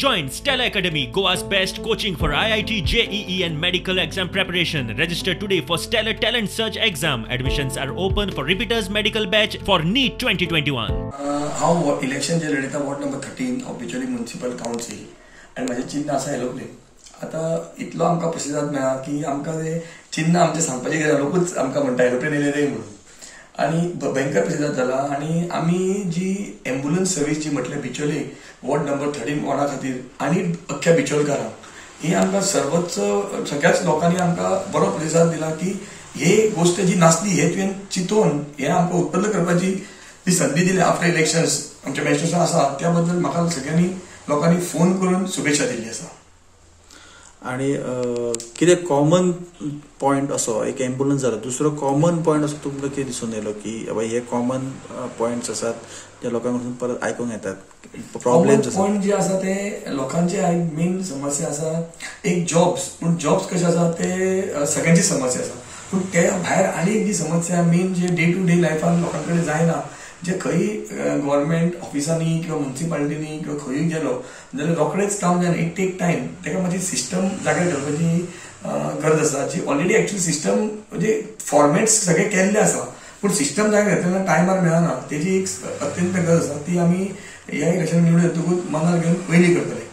Join Stellar Academy, Goa's best coaching for IIT, JEE and medical exam preparation. Register today for Stellar Talent Search exam. Admissions are open for repeaters medical batch for NEET 2021. हांव election J लढयता ward number 13 of Bicholim municipal council आनी म्हाजें चिन्न आसा aeroplane. आतां इतलो आमकां प्रतिसाद मेळ्ळा की आमकां ते चिन्न आमचें सांगपाची गरज, लोकूच आमकां म्हणटा एरोप्लेन येयले रे म्हणून. आनी भयंकर प्रतिसाद जाला. आनी आमी जी एम्बुलन्स सर्वीस जी म्हटल्या बिचोली वॉर्ड नंबर 13 वॉर्डा खातीर आनी अख्ख्या बिचोलकारांक, ही आमकां सर्वोच्च सगळ्याच लोकांनी आमकां बरो प्रतिसाद दिला की ही गोश्ट जी नासली हे तुवें चिंतून हे आमकां उत्पन्न करपाची जी संदी दिली आफ्टर इलेक्शन्स आमच्या मॅजिस्ट्रेशन आसा, त्या बद्दल म्हाका सगळ्यांनी लोकांनी फोन करून शुभेच्छा दिल्ली आसा. आनी कितें कॉमन पॉयंट असो एक एम्बुलन्स जाला, दुसरो कॉमन पॉयंट असो तुमकां कितें दिसून येयलो की बाबा हे कॉमन पॉयंट्स आसात जे लोकांक परत आयकूंक येतात, प्रॉब्लेम्स पॉयंट जे आसा ते लोकांचे मेन समस्या आसा एक जॉब्स. पूण जॉब्स कशे आसा ते सगळ्यांची समस्या आसा, पूण त्या भायर आनी एक जी समस्या मेन जे डे टू डे लायफान लोकां कडेन जायना, जे खंय गव्हर्मेंट ऑफिसांनी किंवा म्युनिसिपालिटींनी किंवा खंयूय गेलो जाल्यार रोखडेच काम जायना, it take time. ताका मातशी सिस्टम जाग्यार घालपाची गरज आसा, जी ऑलरेडी एक्चुअली सिस्टम म्हणजे फॉर्मेट्स सगळे केल्ले आसा, पूण सिस्टम जाग्यार घातलेल्या टायमार मेळना, तेजी एक अत्यंत गरज आसा. ती आमी ह्या इलेक्शन निवडून येतकूच मनार घेवन पयलीं करतले.